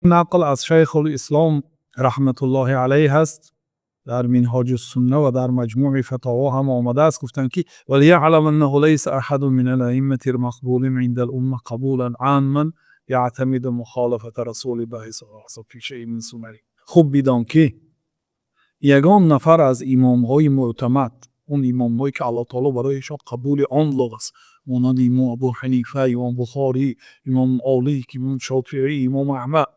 Нақл аз Шайхулислом раҳматуллоҳи алайҳ аст, дар Минҳоҷус-сунна ва дар Маҷмӯи Фатово ҳам омадааст, гуфтанд, ки وليعلم أنه ليس أحد من الأئمة المقبولين عند الأمة قبولا عاما يعتمد مخالفة رسول الله صلى الله عليه وسلم في شيء من سننه. Хуб бидон, ки ягон нафар аз имомҳои мӯътамад, он имомҳое, ки Аллоҳ таоло барои эшон қабули ом додааст, монанди имом Абу Ҳанифа, имом Бухорӣ, имом Молик, имом Шофиӣ, имом Аҳмад,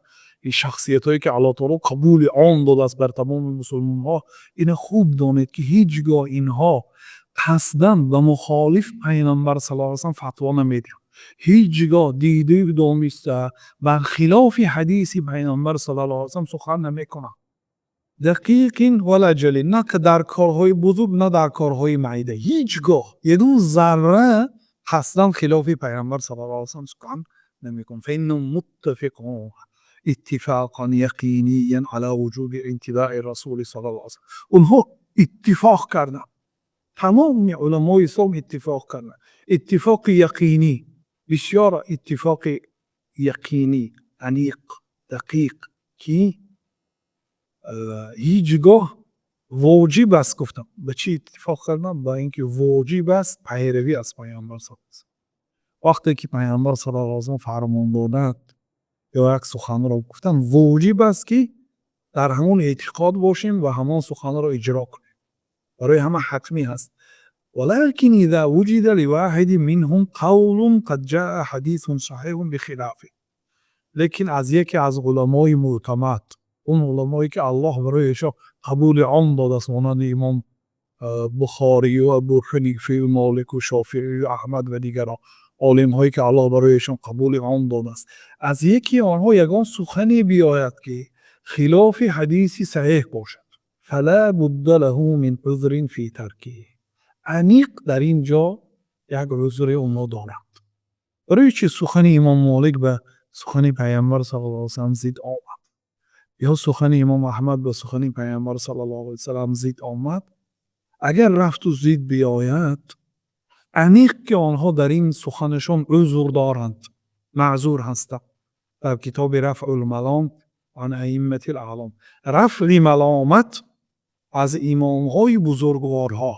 ин шахсиятҳое, ки Аллоҳ таоло қабули ом додааст бар тамоми мусулмонҳо, ина хуб донед, ки ҳеҷ гоҳ инҳо қасдан ба мухолиф Пайғамбар саллаллоҳу алайҳи васаллам фатво намедиҳанд. Ҳеҷ гоҳ дидаю дониста бар хилофи ҳадиси Пайғамбар саллаллоҳу алайҳи васаллам сухан намекунанд. دقيق ولا جليل, на дар корҳои бузург, на дар корҳои майда, ҳеҷ гоҳ ягон зарра қасдан хилофи Пайғамбар саллаллоҳу алайҳи васаллам сухан намекунанд. فإنهم متفقون اتفاقا يقينيا على وجوب اتباع الرسول صلى الله عليه وسلم. Онҳо иттифоқ карданд, тамоми уламои ислом иттифоқ карданд, иттифоқи яқинӣ, бисёр иттифоқи яқинӣ, аниқ, дақиқ, ки ҳеҷ гоҳ воҷиб аст, гуфтам. Ба чӣ иттифоқ кардам? Ба ин ки воҷиб аст пайравӣ аз Пайғамбар саллаллоҳу алайҳи васаллам. Вақте ки Пайғамбар саллаллоҳу алайҳи васаллам фармон доданд ё як суханро гуфтанд, воҷиб аст, ки дар ҳамон эътиқод бошем ва ҳамон суханро иҷро кунем. Барои ҳама ҳатмӣ ҳаст. ولكن إذا وجد لواحد منهم قول قد جاء حديث صحيح بخلافه, лекин аз яке аз уламои мӯътамад, он уламое, ки Аллоҳ барои эшон қабули ом додааст, монанди имом Бухорию Абу Ҳанифаю Молику Шофиию Аҳмад ва дигарон олимҳое, ки Аллоҳ барои эшон қабули ом додааст, аз яке онҳо ягон сухане биёяд, ки хилофи ҳадиси саҳеҳ бошад, فلا بد له من عذر في تركه, аниқ дар ин ҷо як узре онҳо доранд. Барои чи сухани имом Молик ба сухани Пайғамбар саллаллоҳу алайҳи васаллам зид омад ё сухани имом Аҳмад ба сухани Пайғамбар саллаллоҳу алайҳи васаллам зид омад? Агар рафту зид биёяд, аниқ, ки онҳо дар ин суханашон узр доранд, маъзур ҳастанд. Дар китоби Рафъул малом ан аимматил аълом, рафъи маломат аз имомҳои бузургворҳо.